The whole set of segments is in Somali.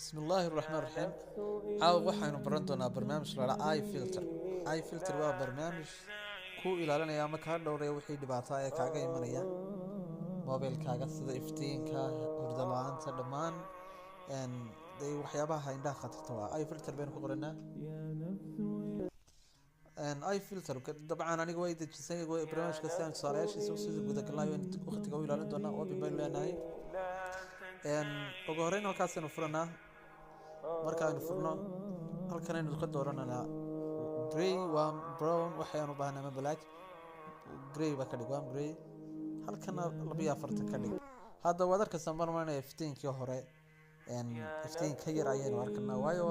Bismillaahi raxmaan raxiim. Caawa waxaynu baran doonaa barnaamij la i filter. I filter waa barnaamij ku ilaalinaya ama kaa dhowraya wixii dhibaato ee kaaga imanaya mobilkaaga, sida iftiinka, hurdo la-aanta, dhammaan dee waxyaabaha indhaha khatarta. Waa i filter baynu ku qoranaa i filter. Dabcan aniga way dejisay barnaamijka si aan tusaalayaashiisa sida gudagalnayo waqtiga u ilaalin doonaa. Open baynu leenahay. Ugu horreyn halkaasaynu furanaa. Marka aynu furno, halkan aynu ka doorananaa grey, waa brown waxayaan u baahnay, ama black. Grey baa ka dhig, waa grey. Halkana 42 ka dhig. Hadda waad arkaysaa, marmarnaya iftiinkii hore iftiin ka yar ayaynu arkanaa, waayo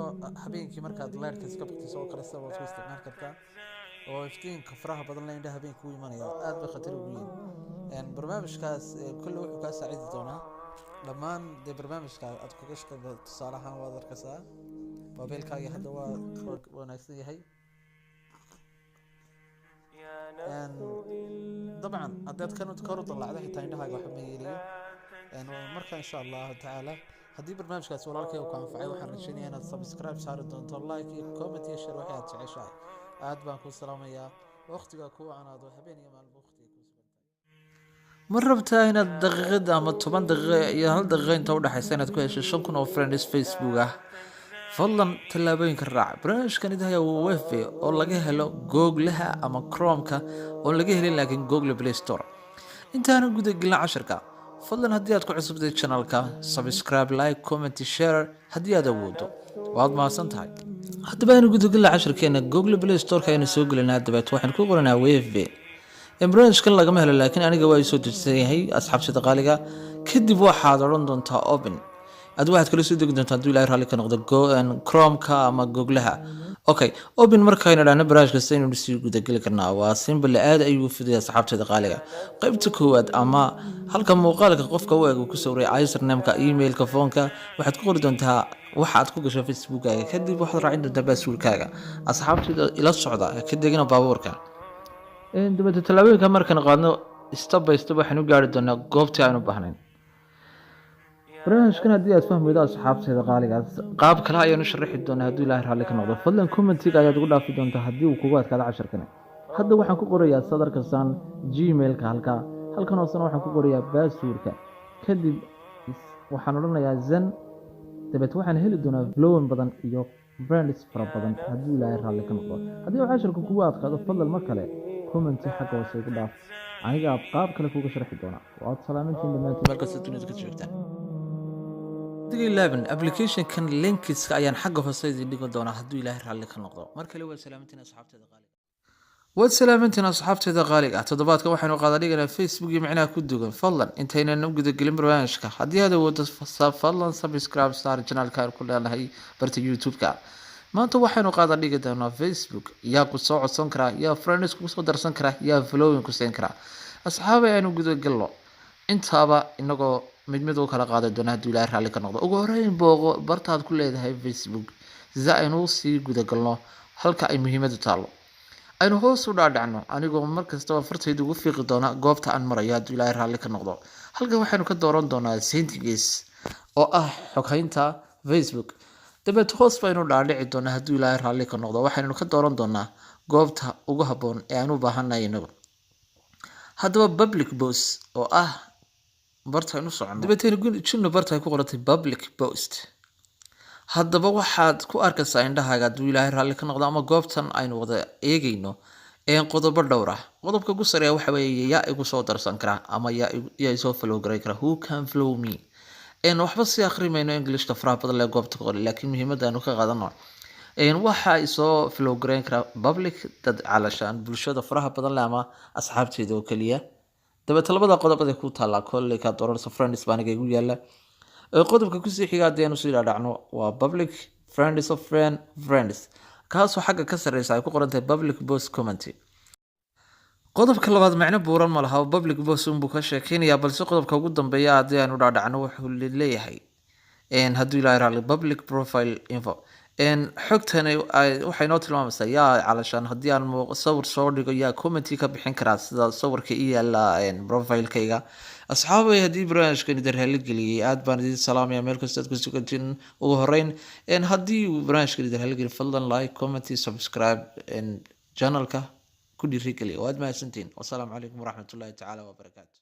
habeenkii markaad leerka iska baktiso oo kale sida waad ku isticmaali kartaa, oo iftiinka faraha badan le indhaha habeenkii u imanaya aad bay khatar ugu yihiin. Barnaamijkaas kolle wuxuu kaa saacidi doonaa dhammaan dee barnaamijka aad kaga shaqeyba. Tusaale ahaan, waad arkaysaa mobilkaagi hadda waa wanaagsan yahay. Dabcan haddaad kan kor u dallacdo, xitaa indhahaaga waxba ma yeelayo. Marka insha Allahu tacaala, haddii barnaamijkaas walaalkay uu ku anfacay, waxaan rajeynaya inaad subscribe saari doonto, like iyo comment iyo share waxay aad jeceshahay. Aad baan kuu salaamayaa. Waqtiga kuu canaado, habeen iyo maalinba waqtiga kuu sugan tahay. Ma rabtaa inaad daqiiqad ama 10 daqiiqo iyo hal daqiiqo inta udhexaysa inaad ku hesho 5000 oo friends Facebook ah? Fadlan tallaabooyinka raac. Barnaamijkan idahaya waa Weve oo laga helo Googleha ama Chromeka, oon laga helin laakiin Google Play Store. Intaanan guda gelin casharka, fadlan haddii aad ku cusubtay channelka, subscribe, like, comment, share haddii aad awoodo. Waad mahadsan tahay. Haddaba aynu gudagelina casharkeena. Google Play Storeka aynu soo gelinaa, dabeet waxaynu ku qoranaa Weve. Barnaamijkan lagama helo, laakiin aniga waa soo dejisan yahay, asxaabsida qaaliga. Kadib waxaad odhan doontaa open. Adigu waxaad kala soo degi doontaa, hadduu Ilahay raalli ka noqdo, Chromeka ama Googleha. Okay, open markaynu dhahno, barnaamij kasta inaynu sii gudageli karnaa. Waa simple, aad ayuu fidaya, asxaabteeda qaaliga. Qaybta koowaad ama halka muuqaalka qofka u eg uu ku sawiray usernameka, emailka, foonka, waxaad ku qori doontaa waxa aad ku gasho Facebookkaaga. Kadib waxaad raacin doontaa passwordkaaga. Asxaabteeda ila socda, ka degina baabuurka. Dabeete tallaabooyinka markaan qaadno, step by step waxaynu gaari doonaa goobtii aynu baahnayn. Barnaamijkan haddii aad fahmaydo, asxaabteeda qaaligaas, qaab kale ayaanu sharaxi doonaa hadduu Ilaahay raalli ka noqdo. Fadlan commentiga ayaad ugu dhaafi doontaa haddii uu kugu adkaado casharkani. Hadda waxaan ku qorayaa sadarkasaan Gmailka halka, halkan hoosena waxaan ku qorayaa passwordka. Kadib waxaan odhanayaa send. Dabeet waxaan heli doonaa following badan iyo friends fara badan hadduu Ilaahay raalli ka noqdo. Haddii uu casharka kugu adkaado, fadlan mar kale commenti xagga hoose igu dhaaf, anigaa qaab kale kuga sharxi doona. Waad salaamantiin dhammaantiin meel kasta dunida ka joogtaan. 11 applicationkan linkiska ayaan xagga hoose idin dhigi doonaa hadduu Ilaahay raalli ka noqdo. Mar kale waa salaamantiin asxaabteeda qaaliga. Waad salaamantiin, asxaabteeda qaaliga ah. Toddobaadka waxaynu qaada dhiganaa Facebook iyo micnaha ku dugan. Fadlan intaynan u gudagelin barnaamijka, haddii aad awoodo, fadlan subscribe saar channelka aan ku leenahay barta YouTube-ka. Maanta waxaynu qaada dhigi doonaa Facebook. Yaa ku soo codsan karaa? Yaa friends kugu soo darsan karaa? Yaa following ku siin karaa? Asxaabay, aynu gudagelno intaaba inagoo mid mid u kala qaadi doona hadduu Ilaahay raalli ka noqdo. Ugu horreyn, booqo bartaad ku leedahay Facebook. Sida aynu sii gudagalno halka ay muhiimadu taallo, aynu hoos u dhaadhacno, anigoo mar kastaba fartayda ugu fiiqi doona goobta aan marayo hadduu Ilaahay raalli ka noqdo. Halkan waxaynu ka dooran doonaa settings, oo ah xoghaynta Facebook. Dabeed hoos baynu dhaadhici doonaa hadduu Ilaahay raalli ka noqdo. Waxaynu ka dooran doonaa goobta ugu habboon ee aan u baahannahay inagu. Haddaba public post, oo ah barta aynu socono. Dabeetayna junno barta ay ku qorantay public post. Haddaba waxaad ku arkaysaa indhahaaga, hadduu Ilaahay raalli ka noqdo, ama goobtan aynu wada eegayno een qodobo dhowr ah. Qodobka ugu sareeya waxa weeye: yaa igu soo darsan karaa ama yaa isoo follow garay kara? Who can follow me? Waxba sii akhri mayno Englishka faraha badan lee goobta ku qoran, laakiin muhiimadda aynu ka qaadano waxa isoo follow garayn karaa public, dad calashaan bulshada faraha badan leh ama asxaabteeda oo keliya. Dabeeta labada qodob aday ku taallaa, kolley kaa dooranaysa. Friends baa aniga igu yaala. Qodobka kusii xiga haddii aanu sii dhaadhacno waa public, friends of friend, friends, kaasoo xagga ka sarreysa ay ku qoran tahay public post comment. Qodobka labaad macno buuran ma laha, oo public post unbuu ka sheekeynayaa, balse qodobka ugu dambeeya haddii aanu dhaadhacno, wuxuu leeyahay, hadduu Ilaahay raalli, public profile info. Xogtani waxay noo tilmaamaysaa yaa calashaan haddii aan sawir soo dhigo, yaa commenti ka bixin karaa, sida sawirka i yaala profilekayga. Asxaabay, haddii barnaamijkan idin raaligeliyey, aad baan idin salaamaya meel kasta aad ku sugantiin. Ugu horeyn, haddii uu barnaamijkan idin raaligeliyey, fadlan like, comment, subscribe channelka ku dhiirigeliya. Waad mahadsantihiin. Wasalaamu calaykum waraxmatullahi tacaala wabarakaatu.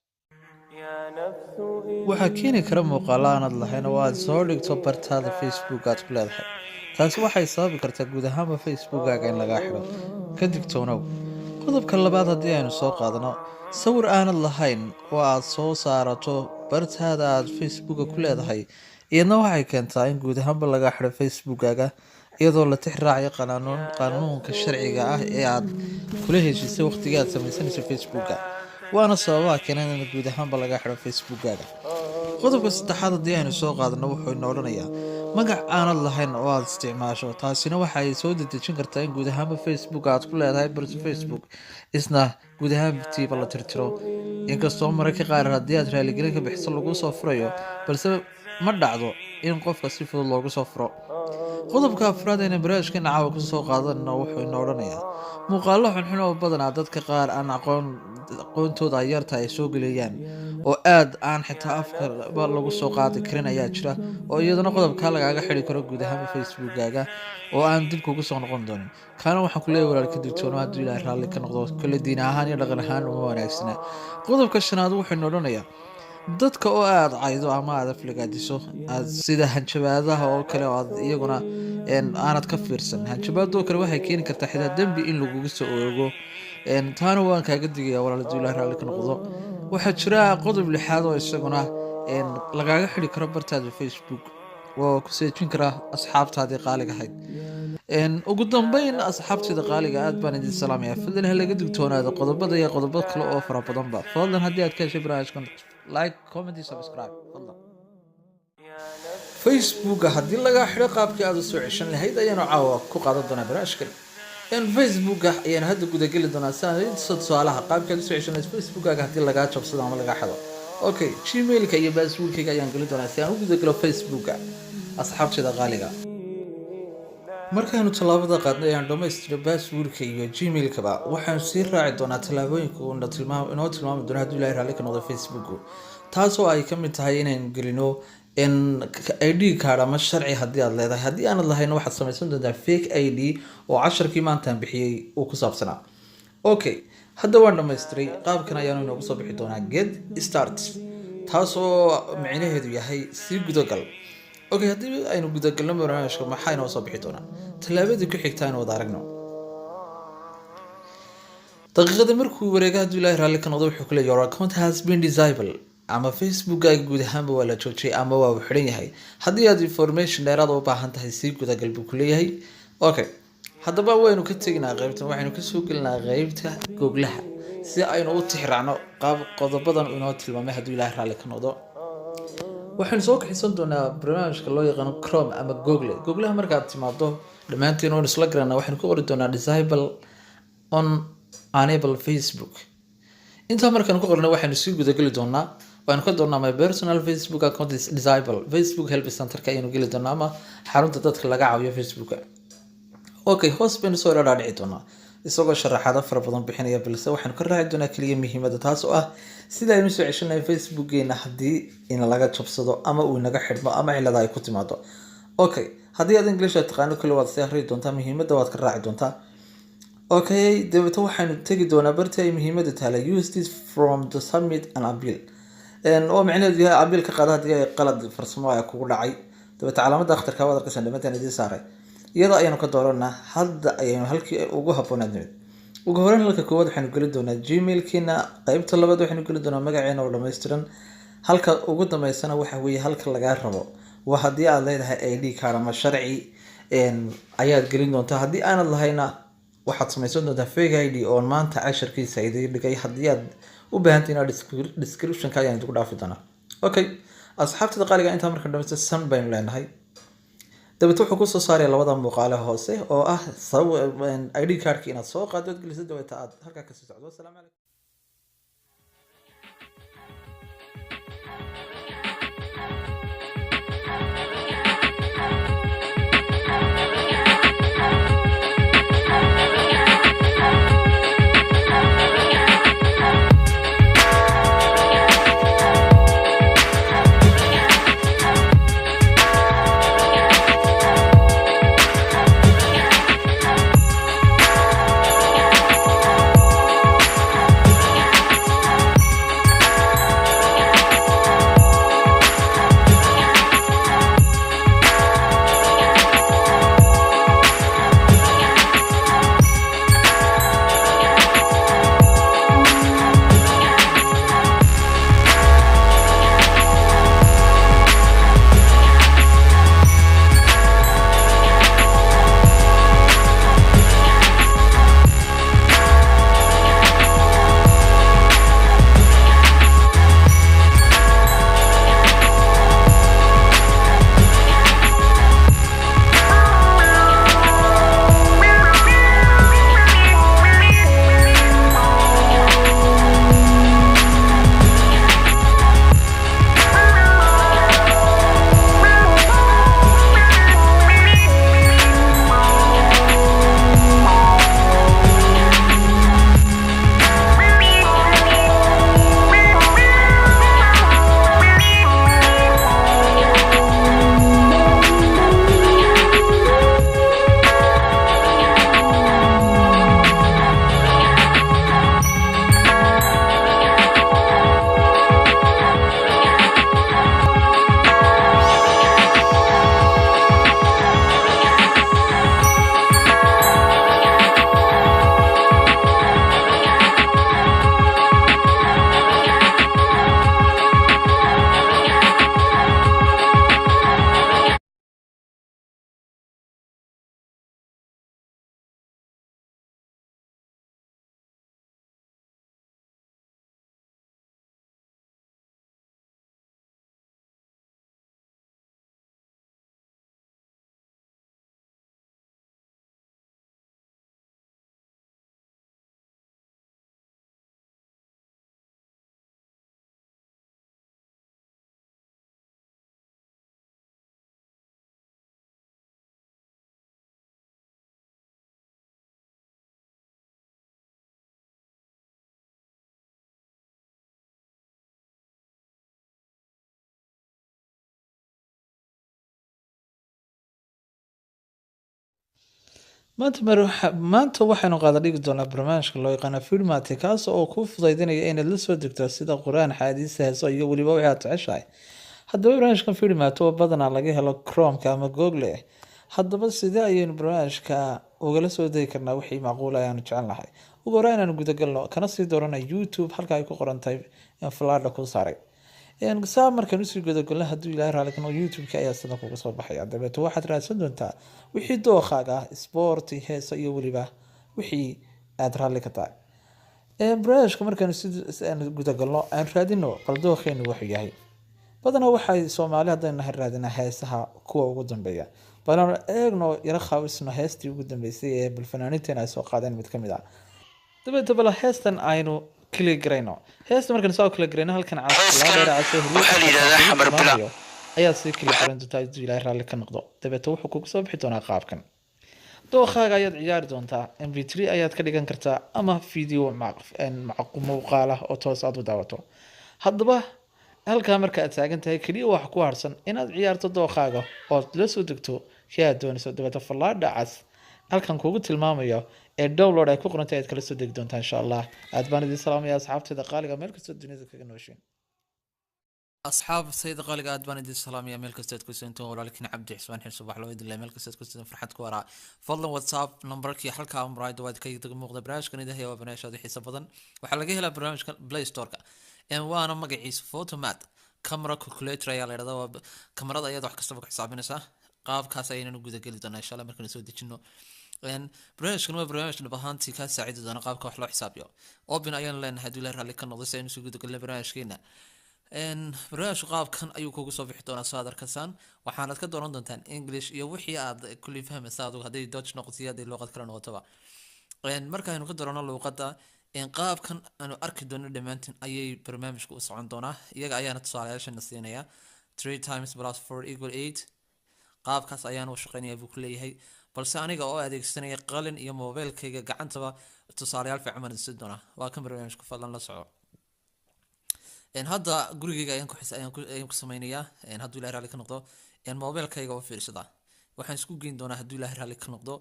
Waxaa keeni kara muuqaalo aanad lahayn oo aad soo dhigto bartaada Facebook aad ku leedahay. Taasi waxay sababi kartaa guud ahaanba Facebookkaaga in lagaa xidho. Ka digtoonow. Qodobka labaad haddii aynu soo qaadano, sawir aanad lahayn oo aad soo saarato bartaada aad Facebooka ku leedahay, iyadna waxay keentaa in guud ahaanba lagaa xidho Facebookkaaga, iyadoo la tix raacayo qaanuunka sharciga ah ee aad kula heshiisay waqtigii aad samaysanayso Facebooka, waana sababaha keenan in guud ahaanba laga xidho Facebookkaaga. Qodobka saddexaad haddii aynu soo qaadano, wuxuu inoo odhanayaa magac aanad lahayn oo aad isticmaasho. Taasina waxa ay soo dedejin kartaa in guud ahaanba Facebook aad ku leedahay balse Facebook isna guud ahaantiiba la tirtiro, inkastoo mararka qaar haddii aad raaligelin ka bixiso lagu soo furayo, balse ma dhacdo in qofka si fudud loogu soo furo. Qodobka afraad ayna barnaamijkeena caawa kusoo qaadanno wuxuu inoo odhanayaa muuqaalo xunxun oo badanaa dadka qaar aan aqoon aqoontooda ay yarta ay soo geliyaan, oo aad aan xitaa afkaba lagu soo qaadi karin ayaa jira, oo iyadana qodobkaa lagaaga xidhi karo guud ahaanba Facebookkaaga oo aan dib kugu soo noqon doonin. Kaana waxaan ku leeyahay, walaal, ka digtoono hadduu Ilaahay raalli ka noqdo. Kole diin ahaan iyo dhaqan ahaan uma wanaagsana. Qodobka shanaad wuxuu inoo odhanayaa dadka oo aad caydo ama aad aflagaadiso, aad sida hanjabaadaha oo kale, oo aad iyaguna aanad ka fiirsan. Hanjabaadoo kale waxay keeni kartaa xitaa dembi in lagugu soo oogo. Taana waan kaaga digaya, walaal, hadduu Ilaah raalli ka noqdo. Waxaa jira qodob lixaad oo isaguna lagaaga xidhi karo bartaada Facebook oo ku seejin kara asxaabtaadii qaaliga ahayd. Ugu dambeyn, asxaabtayda qaaliga, aad baan idin salaamaya. Fadlan ha laga digtoonaado qodobada iyo qodobo kale oo fara badanba. Fadlan haddii aad ka heshay barnaamijkan, like, comment iyo subscribe fadlan. Facebooka haddii lagaa xidho, qaabkii aad u soo ceshan lahayd ayaanu caawa ku qaadan doonaa barnaamijkan. Facebooka ayaanu hadda gudageli doonaa si aan idin tuso tusaalaha qaabkii aad usoo ceshan lahayd Facebookkaaga haddii lagaa jabsado ama lagaa xado. Okay, Gmailka iyo passwordkayga ayaan gelin doonaa si aan u gudagelo Facebooka. Asxaabtayda qaaliga, markaanu tallaabada qaadnay ayaan dhamaystiro passwordka iyo Gmailkaba, waxaanu sii raaci doonaa tallaabooyinka uu inoo tilmaami doono hadduu Ilahay raalli ka noqdo Facebooku, taasoo ay ka mid tahay inaynu gelino ID card ama sharci haddii aad leedahay. Haddii aanad lahayn, waxaad samaysan doontaa fake ID oo casharkii maantaan bixiyey uu ku saabsanaa. Okay, hadda waan dhamaystiray. Qaabkan ayaanu inoogu soo bixi doonaa, "Get start", taasoo micnaheedu yahay sii gudagal. Okay, haddii aynu gudagalno barnaamijka, maxaa inoo soo bixi doonaa? Tallaabadii ku xigta aynu wada aragno. Daqiiqada markuu wareega, hadduu Ilaahay raalli ka noqdo, wuxuu ku leeyahay, "Your account has been disabled", ama Facebookkaaga guud ahaanba waa la joojiyay ama waa uu xidhan yahay. Haddii aad information dheeraad u baahan tahay, sii gudagal buu ku leeyahay. Okay, haddaba waynu ka teginaa qeybtan, waxaynu kasoo gelinaa qeybta Googlaha si aynu u tixraacno qaab qodobadan inoo tilmaamay hadduu Ilaahay raalli ka noqdo. Waxaynu soo kaxisan doonaa barnaamijka loo yaqaano Chrome ama Google. Googlaha markaad timaado, dhammaantiin waynu isla garanaa, waxaynu ku qori doonaa "disable on enable Facebook". Intaa markaan ku qorno, waxaynu sii gudageli doonaa, waxaynu ka doonaa "My personal Facebook account is disable". Facebook help centerka ayaynu geli doonaa ama xarunta dadka laga caawiyo Facebooka. Okay, hoos baynu soo dhaadhici doonaa isagoo sharaxaado fara badan bixinaya, balse waxaynu ka raaci doonaa keliya muhiimada, taas oo ah sida aynu soo ceshanahay Facebookeena haddii in laga jabsado ama uu inaga xidhmo ama cilada ay ku timaado. Okay, haddii aad English taqaano, kale waad sii akhriyi doontaa, muhiimadda waad ka raaci doontaa. Okay, dabeeto waxaynu tegi doonaa bartii ay muhiimadda taala, "Use this form to submit an appeal", oo micnaheedu yahay appeal ka qaada haddii ay qalad farsamo ay kugu dhacay. Dabeeta calaamadda akhtarka waad arkaysan, dhammaantaan idiin saaray, iyada ayaanu ka dooranaa. Hadda ayaynu halkii ugu habboonaad nimid. Ugu horeyn, halka koowaad waxaynu gelin doonaa Gmailkiina, qeybta labaad waxaynu gelin doonaa magaceena oo dhammaystiran, halka ugu dambeysana waxa weeye halka lagaa rabo waa haddii aad leedahay ID card ama sharci ayaad gelin doontaa. Haddii aanad lahayna, waxaad samaysan doontaa fake ID oon maanta casharkiisa idiin dhigay. Haddii aad u baahantahay inaad descriptionka ayaan idinku dhaafi doonaa. Okay, asxaabtada qaaliga, intaa marka dhamaysta, san baynu leenahay. Dabeet wuxuu kusoo saaraya labada muuqaale hoose oo ah ID cardki inaad soo qaado, ood geliso, dabeeta aad halkaa kasii socdo. Wasalaamu calaykum. Maanta waxaynu qaada dhigi doonaa barnaamijka loo yaqaano Filmate, kaas oo kuu fudaydinaya inaad la soo degto sida Quraan, xaadiis, heeso iyo weliba wixii aad jeceshahay. Haddaba barnaamijkan Filmate oo badanaa laga helo Chrome-ka ama Google. Haddaba sidee ayaynu barnaamijka ugala soo degi karnaa wixii macquul ah aanu jecelnahay? Ugu horreyn inaanu gudagalno kana sii doorana YouTube halka ay ku qoran tahay falaadha ku saaray. Saa markaan usii gudagalno, hadduu Ilaahay raali ka noqdo, YouTube-ka ayaa sida kuga soo baxaya. Dabeeto waxaad raadsan doontaa wixii dookaaga ah, sport, heeso iyo weliba wixii aad raalli ka tahay. Barnaamijka markaan si aan gudagalno, aan raadino bal dookheenu wuxuu yahay. Badanaa waxay Soomaali haddaynu nahay raadinaa heesaha kuwa ugu dambeeya. Bal aan eegno, yara khaawisno heestii ugu dambeysay ee bal fanaaniinteena ay soo qaadeen mid ka mid ah. Dabeeto bal heestan aynu click garayno. Heesta markaan soo click garayno, halkan Waxaa la yidhahdaa Xamar Bila. Ayaa sii click garan doontaa hadduu Ilaahay raalli ka noqdo. Dabeeto wuxuu kugu soo bixi doonaa qaabkan. Dookaaga ayaad ciyaari doontaa, MP3 ayaad ka dhigan kartaa ama video muuqaal ah oo toos aad u daawato. Haddaba halkaa marka aad taagan tahay, keliya waxa ku harsan inaad ciyaarto dookaaga ood la soo degto kii aad doonayso. Dabeeto fallaadha cas halkan kugu tilmaamayo ee download ay ku qorantay ayaad kala soo degi doontaa, insha Allah. Aad baan idin salaamaya, asxaabteeda qaaliga, meel kastoo dunida kaga nooshiin. Asxaabtayda qaaliga, aad baan idin salaamaya meel kastood ku sugantiin. Walaalkiin Cabdi Xismaan Xil Subax loo idin meel kastood ku sugan farxad ku waraa. Fadlan WhatsApp numberkii halkaa muraayada waad ka muuqda. Barnaamijkan idin haya waa barnaamij aad u xiiso badan. Waxaa laga helaa barnaamijka Play Store-ka, waana magaciisa Photomat Camera Calculator ayaa la yidhahdaa. Waa kamarada ayaad wax kastaba ku xisaabinaysaa. Qaabkaas ayaynanu gudageli doonaa, insha Allah, markaynu soo dejino. Barnaamijkan waa barnaamij dhab ahaantii kaa saacidi doona qaabka wax loo xisaabiyo. Open ayaan leenahay hadduu Ilaah raalli ka noqdo, si aynu soo gudagelino barnaamijkeena. Barnaamijku qaabkan ayuu kugu soo bixi doonaa, soo aad arkaysaan. Waxaanad ka dooran doontaan English iyo wixii aad kulli fahmaysa adigu, hadday Dutch noqoto iyo hadday luuqad kale noqotoba. Markaaynu ka doorano luuqadda, qaabkan aanu arki doono dhammaantiin ayay barnaamijku u socon doonaa. Iyaga ayaana tusaalayaashana siinaya: three times plus four equal eight. Qaabkaas ayaan u shaqeynaya buu ku leeyahay, balse aniga oo adeegsanaya qalin iyo mobilkayga gacantaba tusaalayaal fiican baan idin doonaa. Waa kan barnaamijku, fadlan la soco. Hadda gurigayga ayaan ku xis ayaan ku ayaan ku sameynayaa, hadduu Ilahay raalli ka noqdo. Mobilkayga oo fiirsada, waxaan isku geyn doonaa, hadduu Ilahay raalli ka noqdo,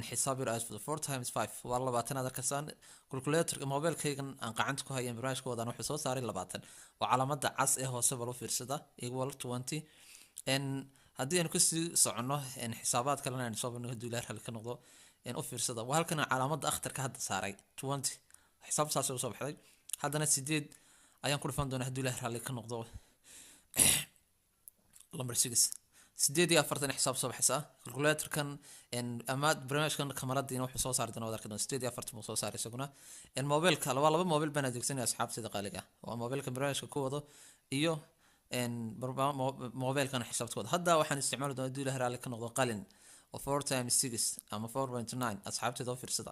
xisaab yar aad fudud. Four times five waa 20, aad arkaysaan. Calculatorka mobilkaygan aan gacanta ku hayan barnaamijka wadaan wuxuu soo saaray 20 oo calaamada cas ee hoose bal u fiirsada, equal 20. Haddii aynu kasii soconno, xisaabaad kalena aynu soo barno, hadduu Ilahay raalli ka noqdo. U fiirsada, waa halkan calaamada akhtarka hadda saaray, 20. Xisaab saas usoo baxday. Haddana sideed ayaan ku dhufan doonaa, hadduu Ilahay raalli ka noqdo, number six. 48 xisaab soo baxaysa. Calculatorkan ama barnaamijkan kamaradiina wuxuu soo saari doonaa, waad arki doonaa, 48 buu soo saaray isaguna. Mobilka laba mobil baan adeegsanaya, asxaabtayda qaaliga. Waa mobilka barnaamijka ku wado iyo mobilkan xisaabta ku wado. Hadda waxaan isticmaali doonaa, hadduu Ilahay raalli ka noqdo, qalin oo four times six ama 4.9. Asxaabtayda, oo fiirsada,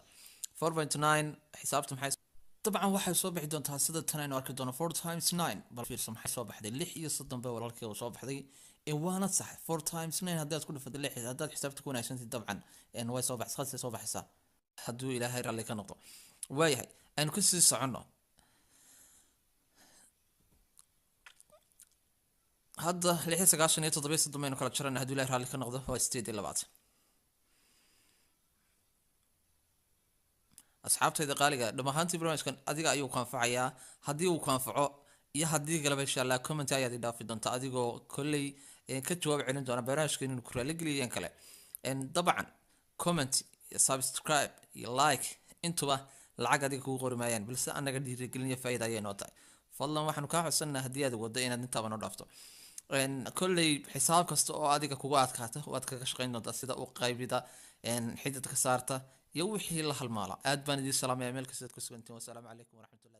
4.9 xisaabta maxay? Dabcan waxay soo bixi doontaa sida tan aynu arki doono, four times nine. Bal fiirso, maxay soo baxday? 36 bay, walaalkii, uu soo baxday. Waana sax. Four times nine haddaad ku dhufato lix, haddaad xisaabta ku wanaagsantay, dabcan way soo baxs khasay soo baxaysaa, hadduu Ilaahay raalli ka noqdo. Waayahay, aynu kasii soconno. Hadda 96 iyo 37 baynu kala jarana, hadduu Ilahay raalli ka noqdo, waa 28. Asxaabtayda qaaliga, dham ahaantii barnaamijkan adiga ayuu ku anfacayaa. Haddii uu ku anfaco iyo haddii galaba, insha Allah, comment ayaad i dhaafi doontaa, adigoo kolley ka jawaab celin doona barnaamijkan inuu ku raaligeliyo kale. Dabcan comment iyo subscribe iyo like intuba lacag adiga kugu qori maayaan, balse anaga dhiirigelin iyo faa'iida ayay noo tahay. Fadlan waxaanu kaa codsanaa, haddii aad waddo, inaad intaaba noo dhaafto. Kolley xisaab kasta oo adiga kugu adkaata waad kaga shaqeyn doontaa, sida u qaybida, xididka saarta iyo wixii la halmaala. Aad baan idiin salaamaya meel kastaad ku sugantiin. Wasalaamu calaykum waraxmatullahi.